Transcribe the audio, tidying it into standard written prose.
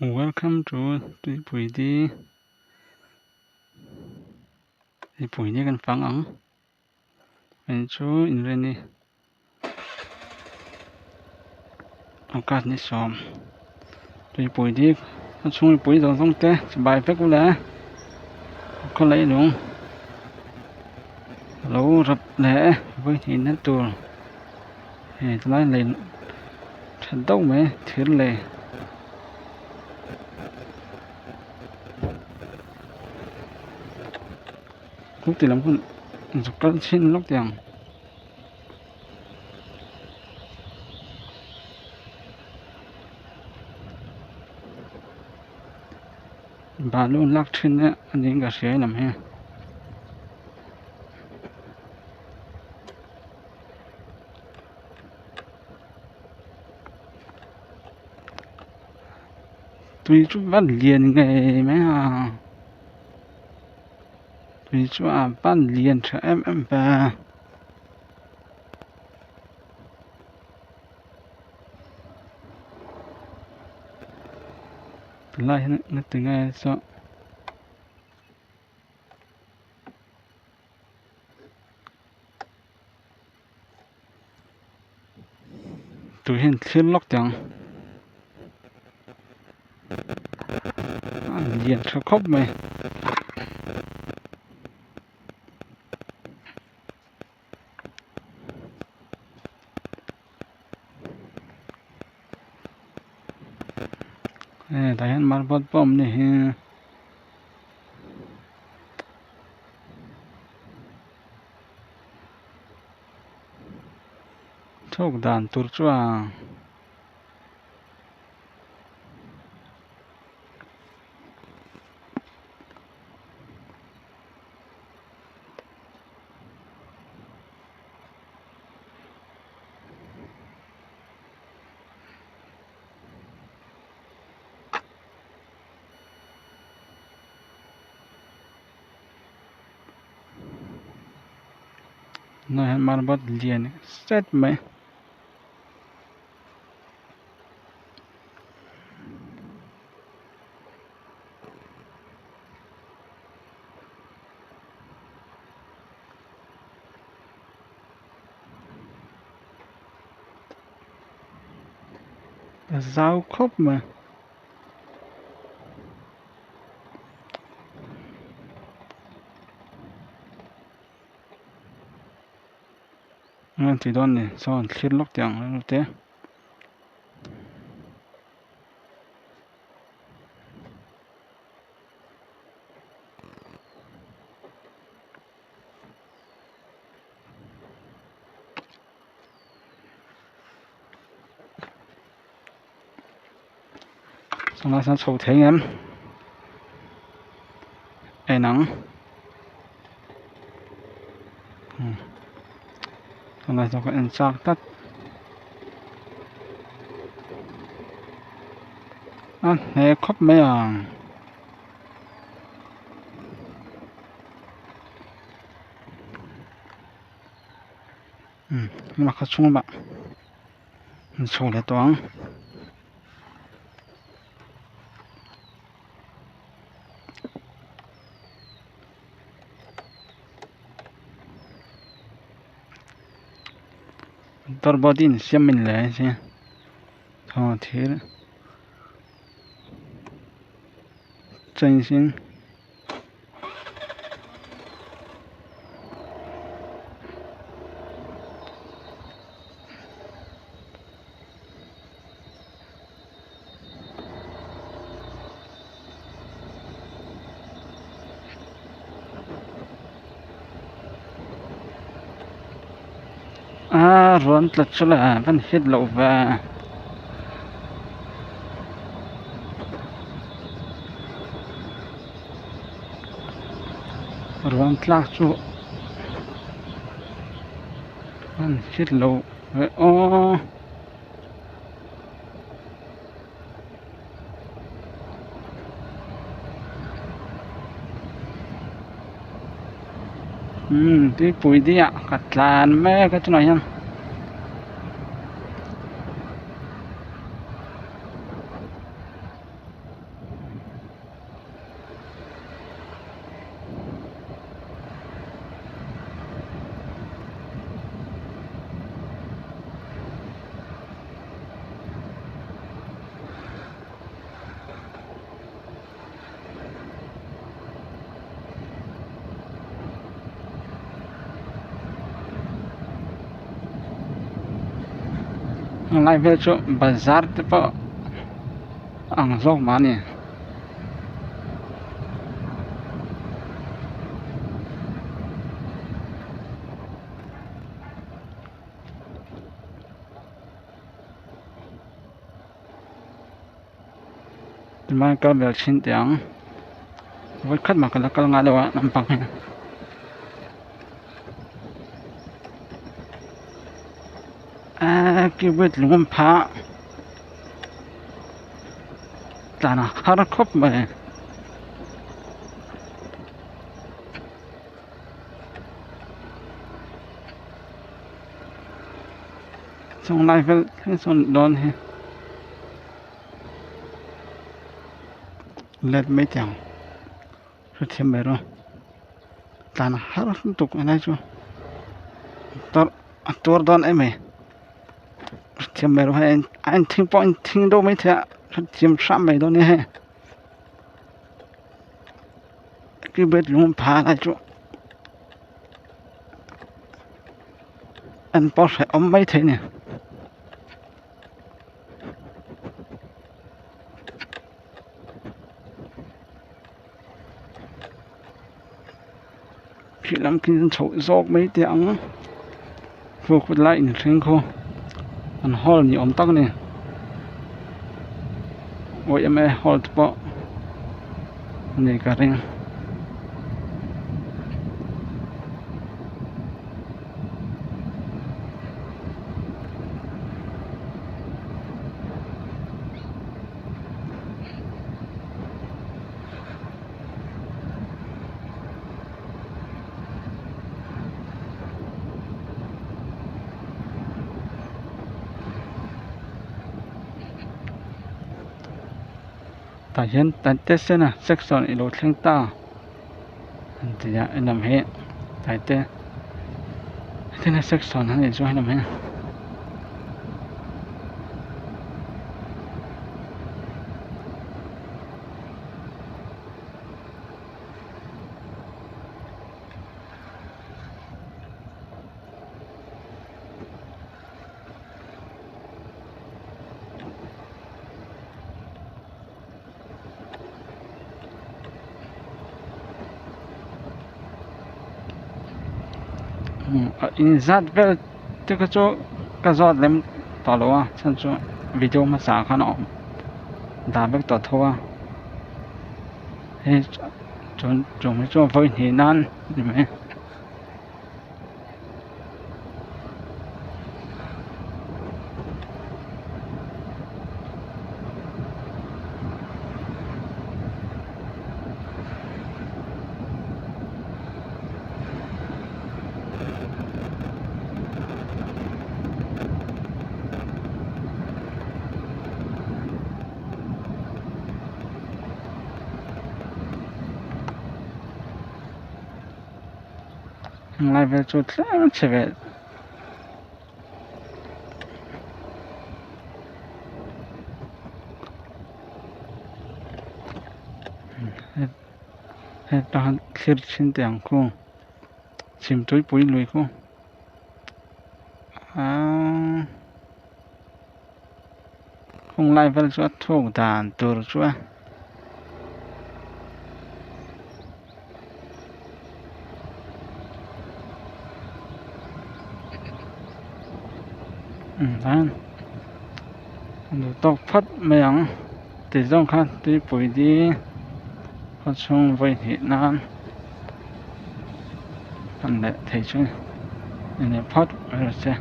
Welcome to tuipui di tuipui di kan fang ang hei chu inreni august ni sawm tuipui di a chhung mipui zawng zawng te chibai vek ula khawlai lung alo rap leh vawi hnih na tur hei tilai lei tha deuh mai thir lei. Khuk ti lam hun zuk kal chhin lawk teh ang. Balu an lak thin a niin ka hria lam hi. Tui chu van lian ngei mai a tui chu a van lian tha em em ve tunlai hian ngatinge saw. Tui hian thlir lawk teh ang a lian tha khawp mai. Hei tah hian marble pawh a awm a ni hi. Thuk dan tur chuan Tunah hian marble lian zet mai a zau khawp mai. Eng ti dawn ni chuan thlir lawk teh ang rilru te. Chulai sawn chho thei ang em en ang chulai sawn ka en chak tlat a hne khawp mai ang umm kha chhung lamah an chho leh tawh ang. Motor body in siam min le si aw thir changing. A rawn tla chu le van hit loh ve. Ruang tlak chu an hit lo ve aw. Umm tuipui diah ka tlan mek a tunah hian. Heng lai vel chu bazar te pawh a ang zawk mah a ni. Tunlai kal vel thin teh ang vawikhat mah ka la kal ngai lo a nampang hi. Eee keyboard lung phah tlan a har khawp mai. Chung lai vel thleng sawn dawn hi let mai teh ang hrethiam mai rawh tlan har lutuk helai chu a tuar dawn em mai hrethiam mai rawh hei a inthing pawh a inthing deuh maithei a hrethiam hram mai dawn nia hei keyboard lung phah lai chu. En pawh hrehawm mai thei a ni. Khi lam khi an chhoh zawk mai teh ang khu khut lai inhring khu an hall ni awm tak a ni yma hall te pawh a ni ka ring. Tah hian Taitesena section ilo thleng ta an ti a en lam hi Taite Taitesena section a nih chu helam hi. A inzat vel te kha chu ka zawt lem tawh lo a chhan chu video hmasa ah khan a awm dah vek tawh tho a hei chuan chung hi chu vawi hnih nan a ni mai. Lai vel chu tlem chhe ve heta han thlir thin teh ang khu chhim tuipui lui khu aaa khung lai vel chu a thuk dan tur chu a. Duh tawk phawt mai ang ti zawng kha tuipui ding khaw chhung vawi hnih nan hman leh thei chu a ni phawt mai rawh se.